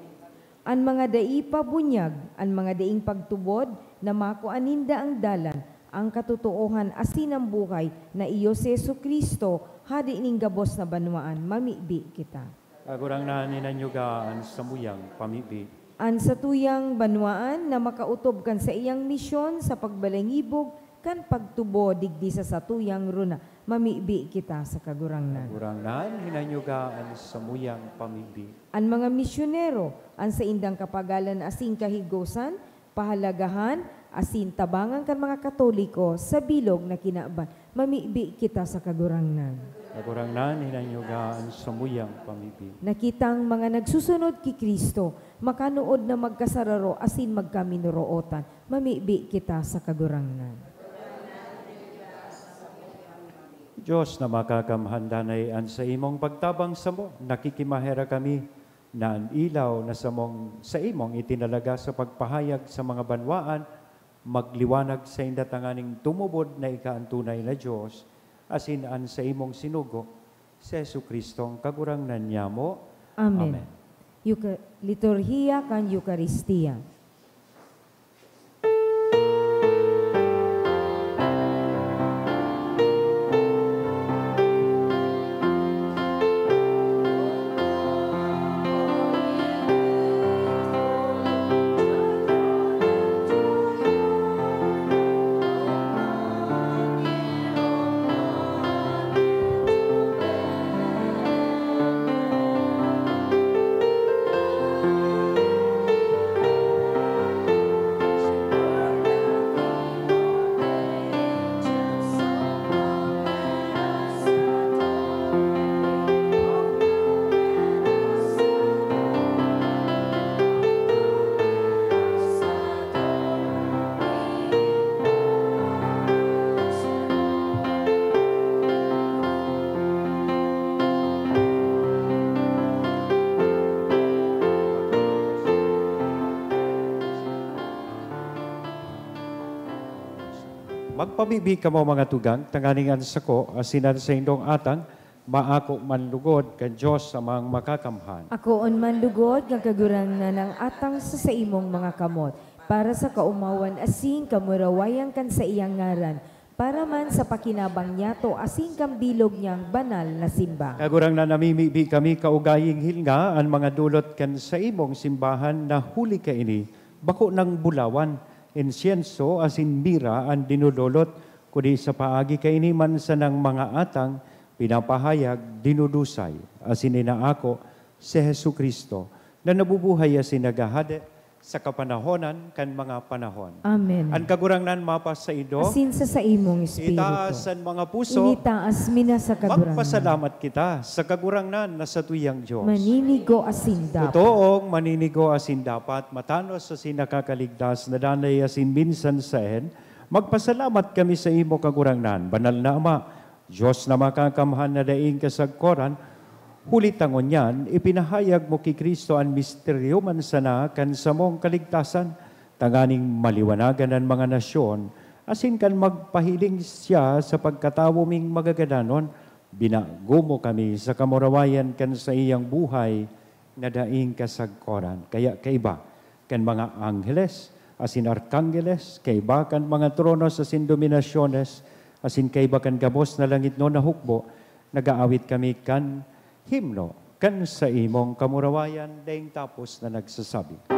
An mga dai pa bunyag, an mga daing pagtubod, na makua ninda ang dalan, ang katotoohan asin an buhay, na iyo si Jesu-Cristo, Hade nin gabos na banwaan. Mamibi kita. Kagurangnan, hinanyuga an samuyang pamibi. An satuyang banwaan na makaotob kan saiyang misyon sa pagbalangibog kan pagtubod digdi sa satuyang runa. Mamibi kita sa Kagurangnan. Kagurangnan, hinanyuga an samuyang pamibi. An mga misyonero, an saindang kapagalan asin kahigosan, pahalagahan, asin tabangan kan mga Katoliko sa bilog na kinaban. Mamibi kita sa Kagurangnan. Kagurangnan, hinanyuga an samuyang pamibi. Na kitang mga nagsusunod ki Cristo, makanuod na magkasararo asin magkaminorotan. Mamibi kita sa Kagurangnan. Dios na makakamhan, danay an saimong pagtabang samo, nakikimaherak kami na an ilaw na samong, saimong itinalaga sa pagpahayag sa mga banwaan, magliwanag sainda tanganing tumubod na ika an tunay na Dios, asin an saimong sinugo, si Jesu-Cristong Kagurangnan nyamo. Amen. Amen. Euka-, Liturhiya kan Eukaristia. Pabibi kamo, mga tugang, tanganing an sako asin an saindong atang maako man lugod kan Dios Amang Makakamhan. Akoon man lugod nga Kagurangnan ang atang sa saimong mga kamot, para sa kaomawan asin kamurawayan kan saiyang ngaran, para man sa pakinabang niyato asin kan bilog niyang banal na simba. Kagurangnan, namimibi kami kaugaying hilnga an mga dulot kan saimong simbahan na huli kaini bako nang bulawan, insyenso asin mira an dinodolot, kundi sa paagi kaini man sanang mga atang pinapahayag, dinudusay, asin inaako si Jesu-Cristo, na nabubuhay asin naghahade sa kapanahonan kan mga panahon. Amen. An Kagurangnan mapasaindo. Asin sa saimong espiritu. Itaas an mga puso. Initaas mi na sa Kagurangnan. Magpasalamat kita sa Kagurangnan na satuyang Dios. Maninigo asin dapat. Totoong maninigo asin dapat, matanos asin nakakaligtas, na danay asin minsan saen, magpasalamat kami sa imo, Kagurangnan, banal na Ama, Dios na makakamhan na daing kasagkoran, huli ta ngunyan ipinahayag mo ki Cristo an misteryo man sana kan samong kaligtasan, tanganing maliwanagan an mga nasyon, asin kan magpahiling siya sa pagkatawo ming magagadanon, binago mo kami sa kamurawayan kan saiyang buhay na daing kasagkoran. Kaya kaiba kan mga angheles asin arkanggeles, kaiba kan mga tronos asin dominasyones, asin kaiba kan gabos na langitnon na hukbo, nag-aawit kami kan himno kan saimong kamurawayan, daing tapos na nagsasabi.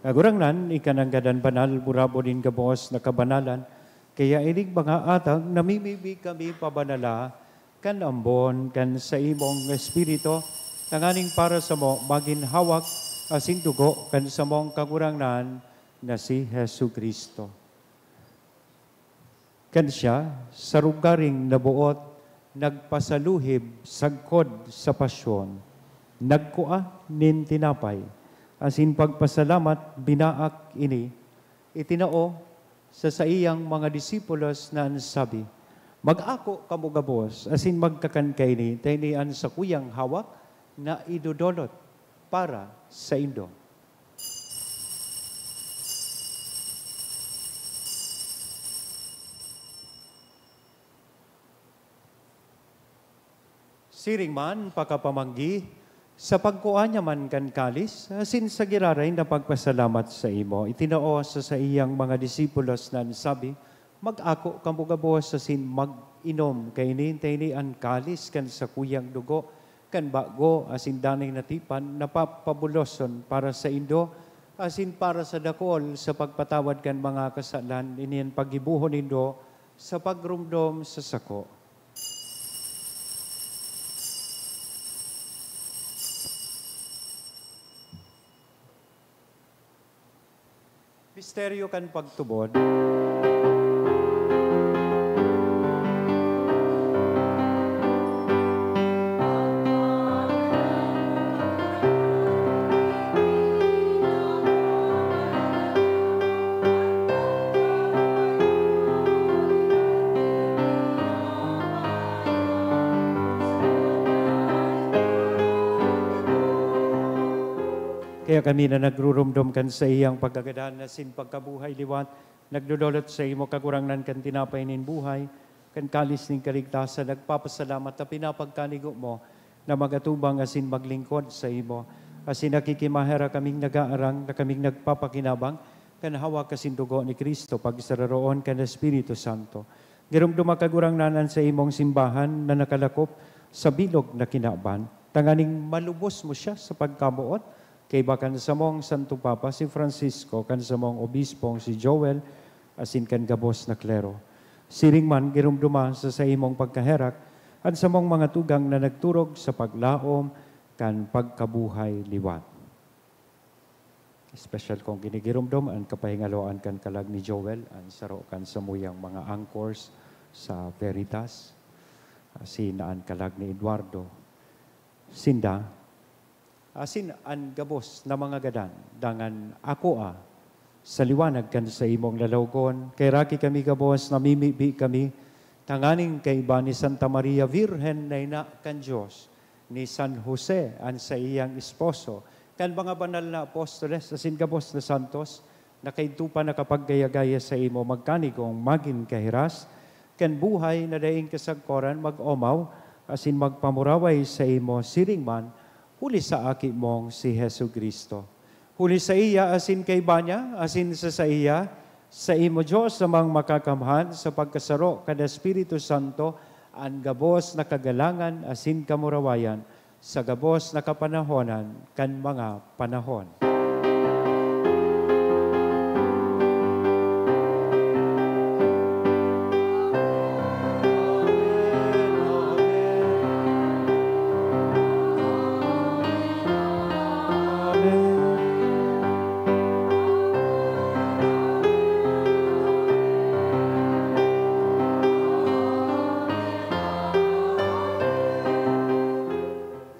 Kagurangnan, ika nanggad an banal, burabod nin gabos na kabanalan, kaya ining mga atang namimibi kami pabanala kan ambon kan saimong Espiritu, tanganing para samo magin hawak asin dugo kan samong Kagurangnan na si Jesu-Cristo. Kan siya, sa rogaring naboot, nagpasaluhib sagkod sa pasyon, nagkua nin tinapay, asin pagpasalamat, binaak ini, itinao sa saiyang mga disipulos na an sabi, "Mag-ako kamo gabos asin magkakan kaini, ta ini an sakuyang hawak na idodolot para saindo." Siring man, pakapamanggi, sa pagkua niya man kan kalis, asin sa giraray na pagpasalamat saimo, itinao sa saiyang mga disipulos na an sabi, "Mag-ako kamo gabos asin mag-inom kaini, ta ini an kalis kan sakuyang dugo kan bago asin danay na tipan na papabuloson para saindo asin para sa dakul sa pagpatawad kan mga kasalan. Ini an paggibohon nindo sa pagromdom sa sako." Misteryo kan pagtubod. Kaya kami na nagruromdom kan saiyang pagkagadan asin pagkabuhay liwat, nagdodolot saimo, Kagurangnan, kan tinapay nin buhay, kan kalis nin kaligtasan, nagpapasalamat ta pinapagkanigo mo na magatubang asin maglingkod saimo. Asin nakikimaherak kaming nagaarang na kaming nagpapakinabang kan hawak asin dugo ni Cristo, pagsararoon kan Espiritu Santo. Giromdoma, Kagurangnan, an saimong simbahan na nakalakop sa bilog na kinaban, tanganing malubos mo siya sa pagkamoot, kaiba kan samong Santo Papa, si Francisco, kan samong Obispong si Joel, asin kan gabos na klero. Siring man, giromdoma sa saimong pagkaherak an samong mga tugang na nagturog sa paglaom kan pagkabuhay liwat. Espesyal kong ginigiromdom an kapahingaloan kan kalag ni Joel, an saro kan samuyang mga anchors sa Veritas, asin an kalag ni Eduardo. Sinda, asin an gabos na mga gadan, dangan akoa sa liwanag kan saimong lalawgon. Kaheraki kami gabos, namimibi kami tanganing kaiba ni Santa Maria Virgen na ina kan Dios, ni San Jose, an saiyang esposo, kan mga banal na apostoles asin gabos na santos na kaidto pa nakapaggaya-gaya saimo, magkanigong magin kahiras kan buhay na daing kasagkoran, mag-omaw asin magpamuraway saimo siring man, huli sa Aki mong si Jesu-Cristo. Huli saiya asin kaiba niya, asin sa saiya, saimo, Dios Amang Makakamhan, sa pagkasaro kan Espiritu Santo, an gabos na kagalangan asin kamurawayan, sa gabos na kapanahonan kan mga panahon.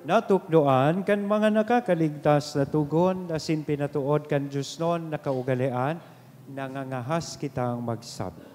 Natukdoan kan mga nakakaligtas na togon asin pinatood kan diosnon na kaugalean, nangangahas kitang magsabi.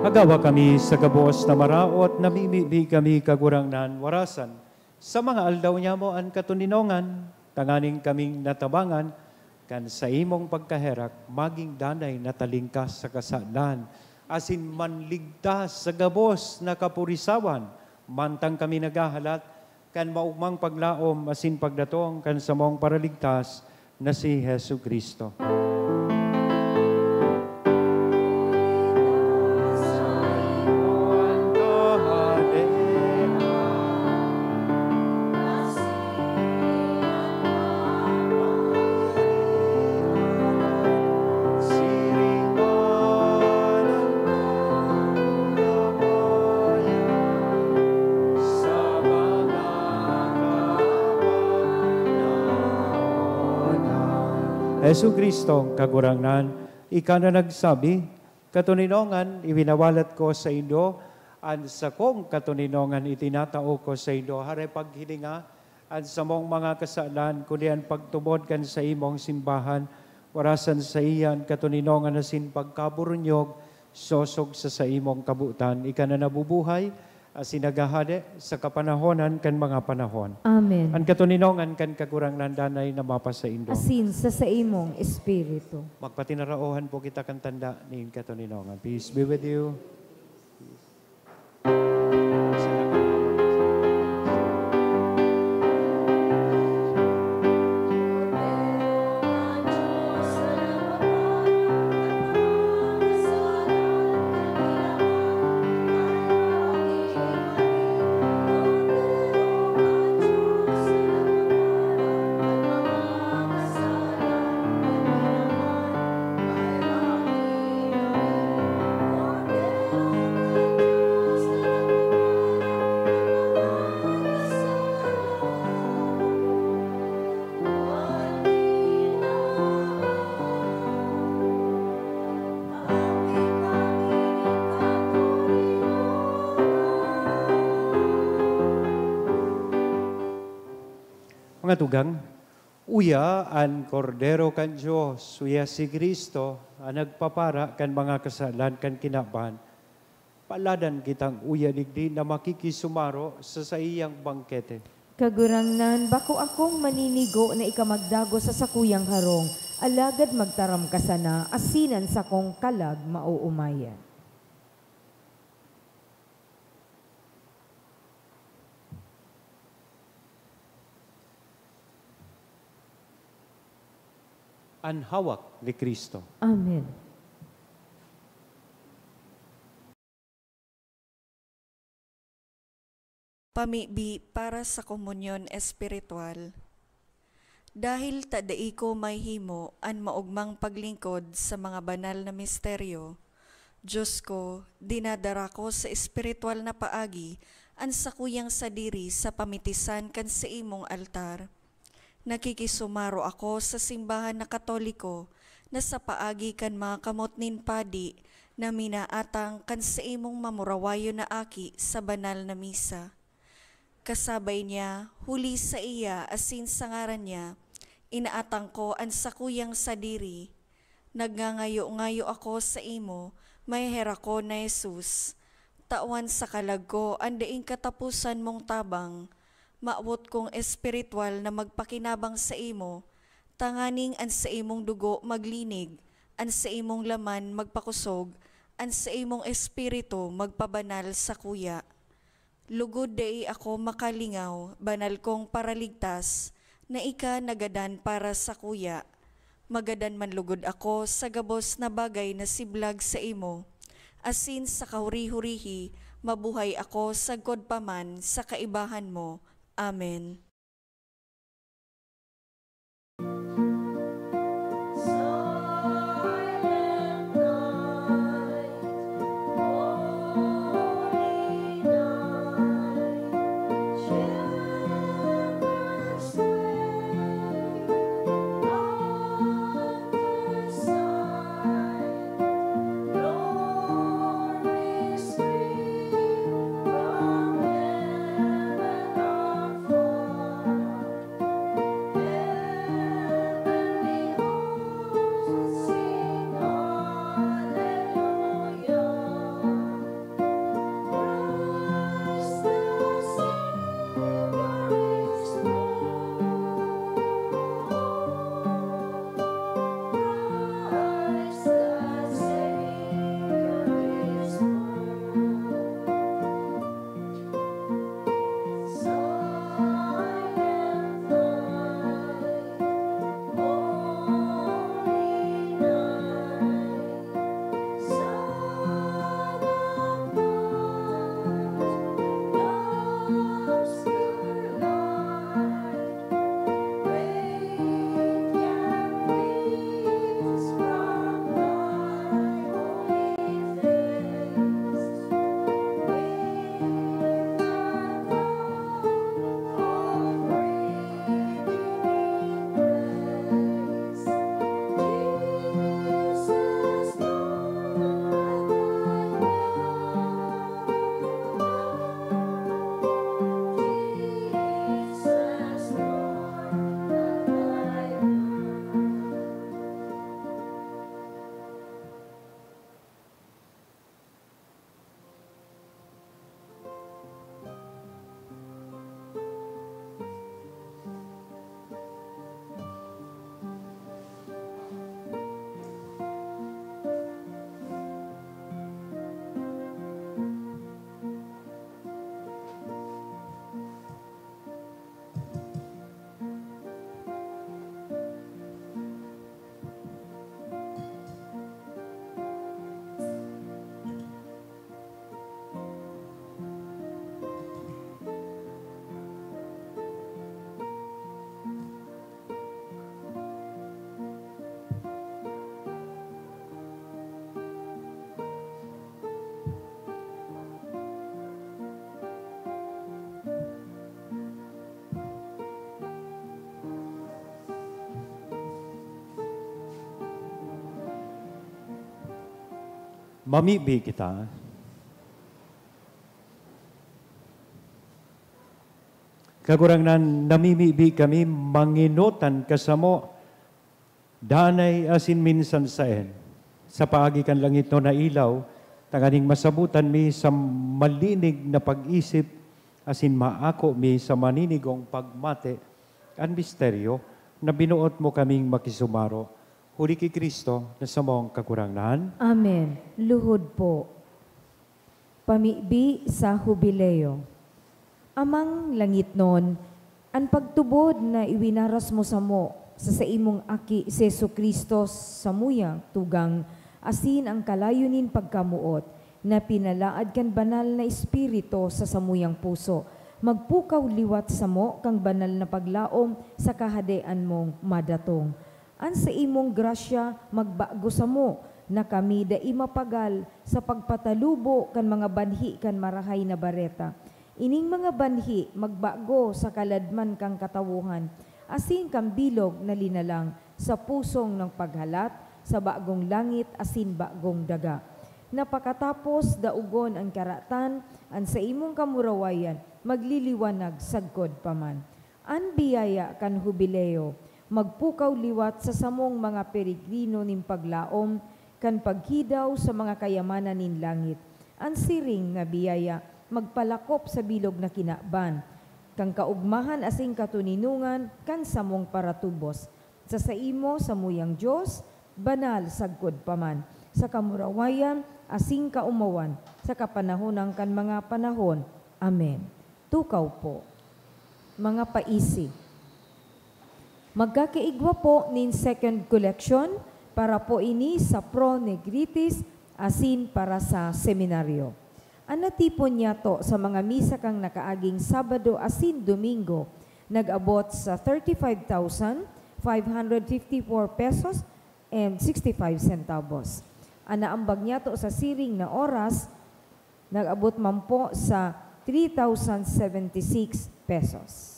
Agawa kami sa gabos na maraot, namimibi kami, Kagurangnan, warasan sa mga aldaw nyamo an katoninongan, tanganing kaming natabangan kan saimong pagkaherak, magin danay na talingkas sa kasalan, asin manligtas sa gabos na kapurisawan, mantang kami naghahalat kan maogmang paglaom asin pagdatong kan samong Paraligtas na si Jesu-Cristo. Jesu-Cristong Kagurangnan, Ika na nagsabi, "Katoninongan, iwinawalat ko saindo, an sakong katoninongan itinatao ko saindo." Hare paghilinga an samong mga kasalan, kundi an pagtubod kan saimong simbahan, warasan saiya an katoninongan asin pagkaburunyog, sosog sa saimong kabotan. Ika na nabubuhay, asin naghahade sa kapanahonan kan mga panahon. Amen. An katoninongan kan Kagurangnan danay na mapasaindo. Asin sa saimong espiritu. Magpatinaraohan po kita kan tanda nin katoninongan. Peace be with you. Mga tugang, uya an Kordero kan Dios, uya si Cristo, an nagpapara kan mga kasalan kan kinaban. Paladan kitang uya digdi na makikisumaro sa saiyang bangkete. Kagurangnan, bako akong maninigo na ika magdagos sa sakuyang harong, alagad magtaram ka sana, asin an sakong kalag maoomayan. An hawak ni Cristo. Amen. Pamibi para sa komunyon espiritual. Dahil ta dai ko mahimo an maogmang paglingkod sa mga banal na misteryo, Dios ko, dinadara ko sa espiritual na paagi an sakuyang sadiri sa pamitisan kan saimong altar. Nakikisumaro ako sa simbahan na Katoliko na sa paagi kan mga kamot nin padi na minaatang kan saimong mamurawayon na aki sa banal na misa. Kasabay niya, huli saiya asin sa ngaran niya, inaatang ko an sakuyang sadiri. Nagngangayo-ngayo ako saimo, maheherakon na Jesus, tawan sa kalag ko an daing kataposan mong tabang. Mawot kong espiritual na magpakinabang saimo, tanganing an saimong dugo maglinig, an saimong laman magpakosog, an saimong espiritu magpabanal sakuya. Lugod dai ako makalingaw, banal kong Paraligtas, na ika nagadan para sakuya. Magadan man lugod ako sa gabos na bagay na siblag saimo, asin sa kahuri-hurihi mabuhay ako sagkod pa man sa kaibahan mo. Amen. Mamibi kita. Kagurangnan, namimibi kami, mangenotan ka samo, danay asin minsan saen, sa paagi kan langitnon na ilaw, tanganing masabotan mi sa malinig na pag-isip asin maako mi sa maninigong pagmate an misteryo na binoot mo kaming makisumaro, huli ki Cristo na samong Kagurangnan. Amen. Luhod po. Pamibi sa Hubileo. Amang langitnon, an pagtubod na iwinaras mo samo sa saimong Aki si Jesu-Cristo samuyang tugang, asin an kalayo nin pagkamoot na pinalaad kan Banal na Espiritu sa samuyang puso, magpukaw liwat samo kan banal na paglaom sa Kahadean mong madatong. An saimong grasya magbago samo na kami dai mapagal sa pagpatalubo kan mga banhi kan Marahay na Bareta. Ining mga banhi magbago sa kaladman kan katawohan, asin kan bilog na linalang sa pusong nagpaghalat sa bagong langit asin bagong daga, na pakatapos daogon an karatan, an saimong kamurawayan magliliwanag sagkod pa man. An biyaya kan Hubileo magpukaw liwat sa samong mga peregrino nin paglaom kan paghidaw sa mga kayamanan nin langit. An siring na biyaya magpalakop sa bilog na kinaban kan kaogmahan asin katoninongan kan samong paratubos. Sa saimo, samuyang Dios, banal sagkod pa man, sa kamurawayan asin kaomawan, sa kapanahonan kan mga panahon. Amen. Tukaw po. Mga paisi. Magkakaigwa po nin second collection, para po ini sa Pro Negritis asin para sa seminaryo. An natipon niyato sa mga misa kan nakaaging Sabado asin Domingo nag-abot sa thirty-five thousand five hundred fifty-four pesos and sixty-five centavos. An naambag niyato sa siring na oras nag-abot man po sa three thousand seventy-six pesos.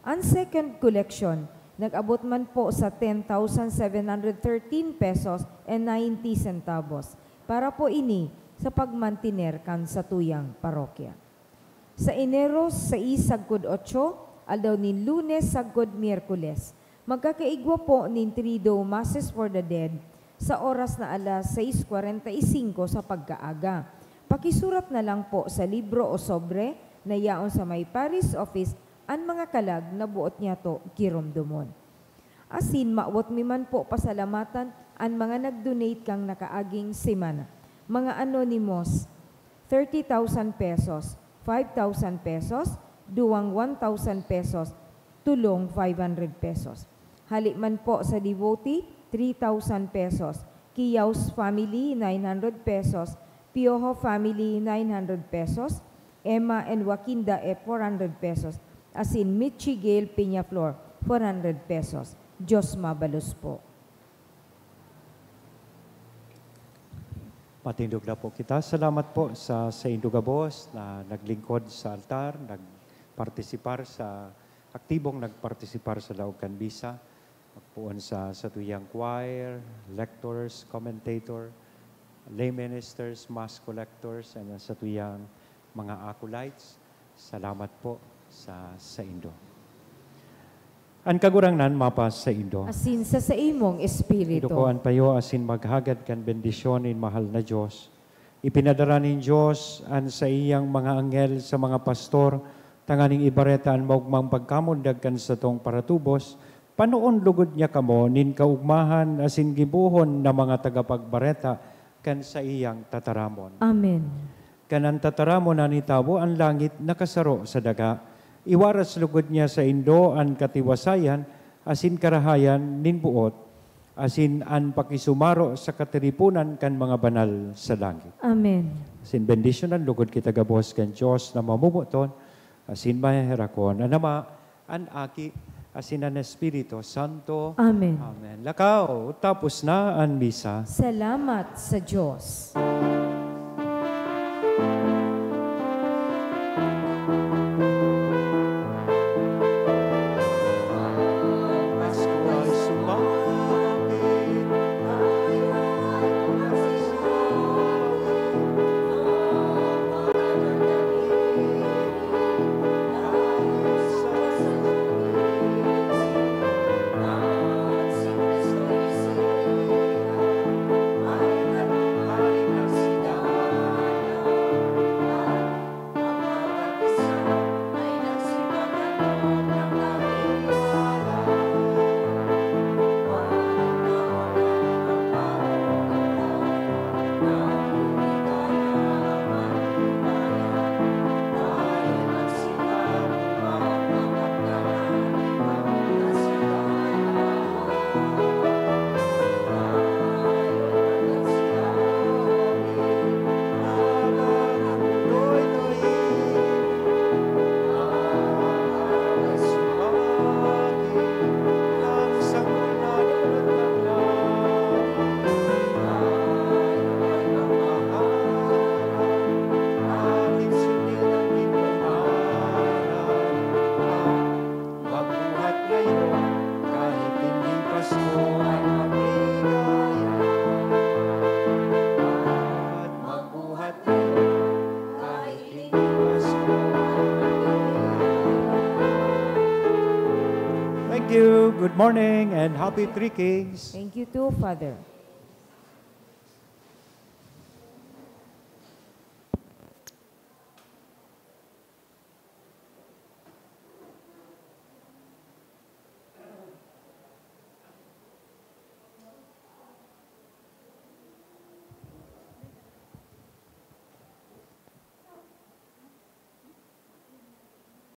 An second collection nag-abot man po sa ten thousand seven hundred thirteen pesos and ninety centavos. Para po ini sa pagmantiner kan satuyang parokya. Sa Enero sais sagkod otso, aldaw nin Lunes sagkod Miyerkules, magkakaigwa po nin Triduo Masses for the Dead sa oras na alas sais kwarenta y singko sa pagkaaga. Pakisurat na lang po sa libro o sobre na yaon sa may parish office an mga kalag na boot niyato giromdomon. Asin mawot mi man po pasalamatan an mga nag-donate kan nakaaging semana. Mga anonymous, thirty thousand pesos, five thousand pesos, duwang one thousand pesos, tolong five hundred pesos. Hali man po sa Devotee, three thousand pesos. Kiyaus family, nine hundred pesos. Piojo family, nine hundred pesos. Emma and Joaquin Dae, four hundred pesos. Asin Michi Gail Peñaflor, four hundred pesos. Diyos mabalos po. Matindog na po kita. Salamat po sa saindo gabos na naglingkod sa altar, nagpartisipar sa, aktibong nagpartisipar sa laog kan misa. Magpoon sa satuyang choir, lectors, commentator, lay ministers, mass collectors, and sa satuyang mga acolytes. Salamat po sa saindo. An Kagurangnan mapa saindo. Asin sa saimong espiritu. Iduko an payo asin maghagad kan bendisyon nin mahal na Dios. Ipinadara nin Dios an saiyang mga anghel sa mga pastor tanganing ibareta an maogmang pagkamundag kan satong paratubos. Panoon lugod niya kamo nin kaogmahan asin gibohon na mga tagapagbareta kan saiyang tataramon. Amen. Kan an tataramon na nitawo, an langit nakasaro sa daga. Iwaras lugod niya saindo an katiwasayan asin karahayan nin boot, asin an pakisumaro sa katiriponan kan mga banal sa langit. Amen. Asin bendisyonan lugod kita gabos kan Dios na mamomoton asin maheherakon, an Ama, an Aki, asin an Espiritu Santo. Amen. Amen. Lakaw, tapos na an misa. Salamat sa Diyos. Good morning and happy Three Kings. Thank you too, Father.